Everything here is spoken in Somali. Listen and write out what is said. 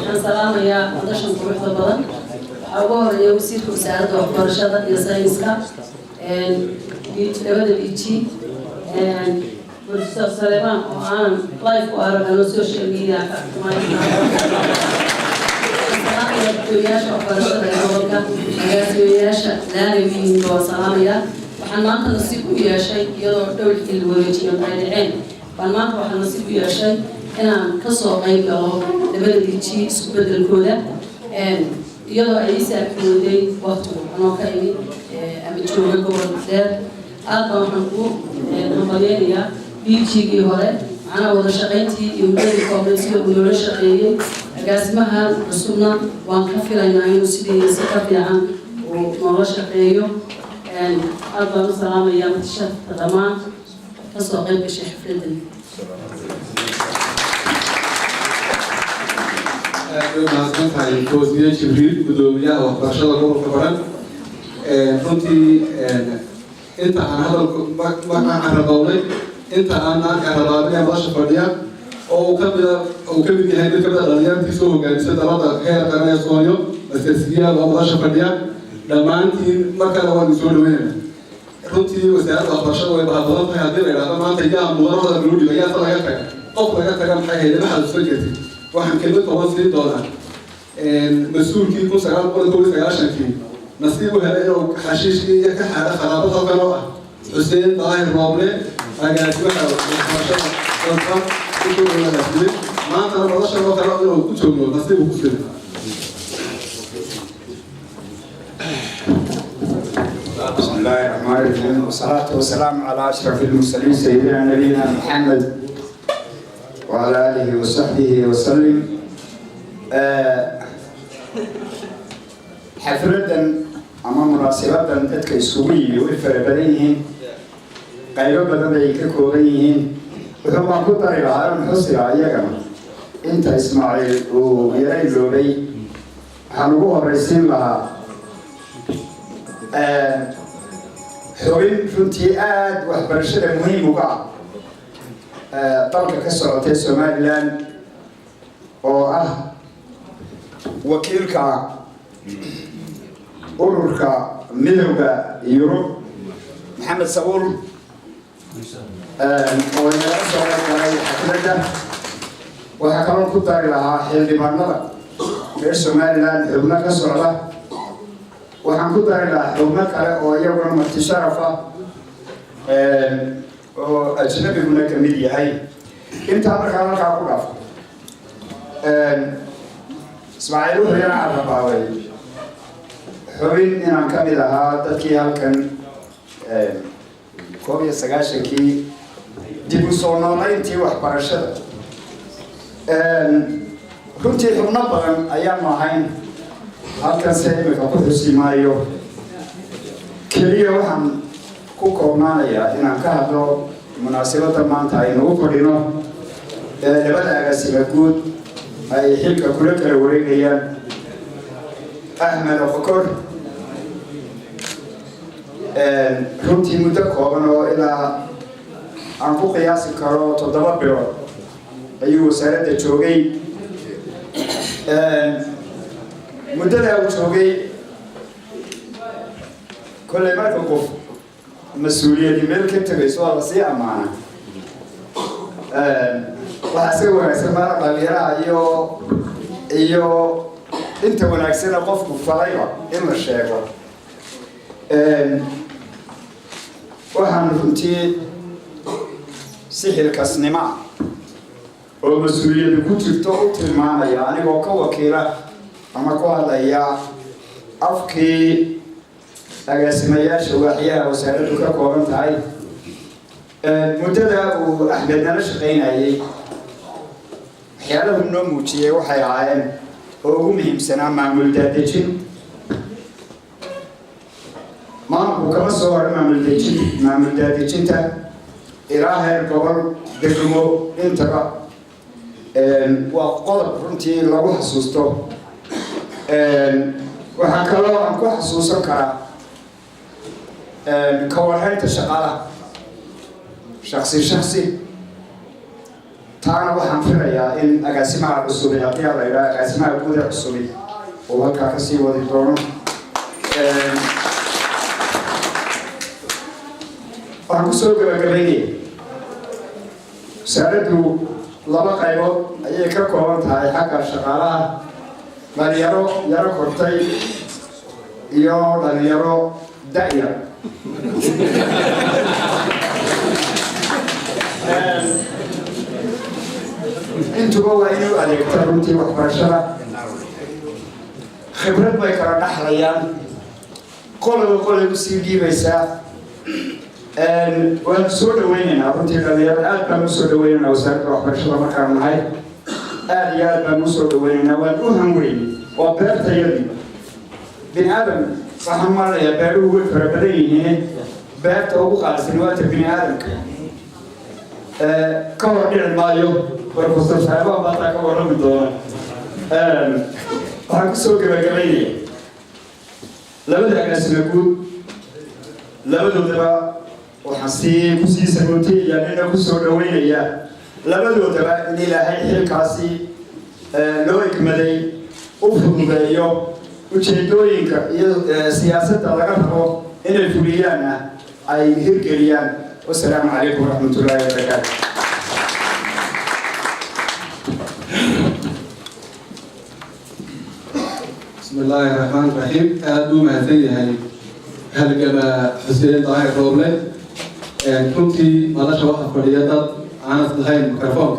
Waxaan salaamayaa madashan quruxda badan. Waxaa ugu horeeya wasiirka wasaaradda waxbarashada iyo sayniska, labada DG, Professor Saleebaan oo aanan live ku arag ano social media ka salaamaya, gudoomiyaasha waxbarashada ee gobolka, agaasimayaasha laanawiinba waa salaamaya. Waxaan maanta nasiib u yeeshay, iyadoo dhowr xil wareejiyo ay dhaceen, baan maanta waxaan nasiib u yeeshay inaan kasoo qayb galo labada DG isku bedelkooda, iyadoo ay ii saafiyooday waqtigu anoo ka imid ama jooga gobol dheer. Aad baan waxaan ugu hambalyeynayaa DG-gii hore, macnaha wada shaqayntii iyo muddadii koobnayd sida uu noola shaqeeyey. Agaasimaha cusubna waan ka filaynaa inuu sidii si ka fiican uu noola shaqeeyo. Aad baan u salaamayaa mutasharafta dhammaan kasoo qayb gashay xafladan. Aad bay umahadsan tahay Foosiye Jibriil, gudoomiyaha waxbarashada gobolka Baran. Runtii inta aan hadalku markaan carradownay, inta aanaan carrabaabin ee madasha fadhiya oo uu kamid yahay mid kamid a dhalinyartii soo hogaamisa dalada heer qaran ee Soonyo, Master Siyaad oo madasha fadhiya, dhammaantiin mar kale waan soo dhaweynayna. Runtii wasaaradda waxbarashada way bahal badan tahay. Haddii la idhahdo maanta yaa mudan hadalka loo dhiba, yaase laga taga, qof laga taga maxay hayde, ma xasuusan kartid. Waxaan kelmad kooban siin doonaa mas-uulkii 1991-kii nasiib u helay inuu xashiishkii iyo ka xaadho kharaabad halkan, oo ah Xuseen Daahir Rooble, agaasimaha waxbarashada dalka kusoo dhawanaasiyey. Maantana madashan oo kale inuu ku joogno nasiib uu ku siray. بسم الله الرحمن الرحيم، والصلاة والسلام على أشرف المرسلين، سيدنا نبينا محمد وعلى آله وصحبه وسلم. Xafladan ama munaasabadan dadka isugu yimi way fara badan yihiin, qaybo badan bay ka kooban yihiin. Wuxuu baan ku dari lahaa in xusi lahaa iyagana inta Ismaaciil uu yara iloobay. Waxaan ugu horraysiin lahaa xubin runtii aada waxbarashada muhiim uga ah dalka ka socotay Somaliland, oo ah wakiilka ururka Midowda Yurub, Maxamed Sabuul, oo inala soo galay xafladda. Waxaa kaloo ku dari lahaa xildhibaanada reer Somaliland xubno ka socda. Waxaan ku dari lahaa xubno kale oo iyaguna marti sharaf ah oo ajnabiguna ka mid yahay. Intaa markaan halkaa ku dhaafo, Ismaaciil wuxuu yana carrabaabay xubin inaan ka mid ahaa dadkii halkan 91-kii dib u soo noolayntii waxbarashada. Runtii xubno badan ayaanu ahayn halkan, se imika ku xusi maayo. Keliya waxaan ku koobnaanayaa inaan ka hadlo munaasabadda maanta aynu u fadhino ee labada agaasima guud ay xilka kula kala wareegayaan. Axmed Abakor runtii muddo kooban oo ilaa aan ku qiyaasi karo 7 bilood ayuu wasaaradda joogay. Muddadaa uu joogay, kolley marka qof mas-uuliyadi meel ka tegayso waa lasii ammaana. Waxaa iska wanaagsan mara dhalinyaraha iyo inta wanaagsana qofku falayba in la sheego. Waxaan runtii si xilkasnimo ah oo mas-uuliyadu ku jirto u tilmaamaya, anigoo ka wakiila ama ku hadlaya afkii agaasimayaasha waaxyaha wasaaraddu ka kooban tahay, muddada uu Axmed nala shaqaynayay waxyaalahu noo muujiyey waxay ahaayeen oo ugu muhiimsanaa maamul daadejin. Maamulku kama soo horo maamul dejin, maamul daadejinta ilaa heer gobol, degmo, intaba waa qodob runtii lagu xasuusto. Waxaa kaloo aan ku xasuusan karaa ka warhaynta shaqaalaha shaksi shaksi. Taana waxaan filayaa in agaasimaha cusubi, haddii la idhaha agaasimaha guud ee cusubi, uu halkaa kasii wadi doono. Waxaan kusoo gabagabaynaya, wasaaraddu laba qaybood ayay ka kooban tahay xagga shaqaalaha: dhalinyaro yaro kortay iyo dhalinyaro da-yar. Intuba waa inuu adeegta runtii waxbarashada. Khibrad bay kala dhaxlayaan, qoloba qolay usii dhiibaysaa. Waan soo dhaweynaynaa runtii dhalinyarada, aad baan usoo dhaweynaynaa. Wasaaradda waxbarashada markaan nahay, aad iyo aad baan usoo dhaweynaynaa, waan u hanweynay. Waa beertayadii bini aadam. Waxaan malanayaa beeruhu way fara badan yihiin, beerta ugu qaalisan waata bini aadamka. Ka hor dhici maayo, Professor Saaban baataa ka warrami doona. Waxaan kusoo gabagabaynaya, labada agaasima guud labadoodaba waxaan sii kusii sagootiyaya, nina kusoo dhaweynaya labadoodaba in Ilaahay xilkaasi loo igmaday u fududeeyo, ujeedooyinka iyo siyaasadda laga rabo inay fuliyaanna ay hirgeliyaan. Wasalaamu calaykum waraxmat ullaahi wabarakaatu. Bismi illaahi raxmaan raxiim. Aada buu mahadsan yahay halgama Xuseen Daahir Rooble. Runtii madasha waxaa fadhiya dad aanad lahayn microfoonka.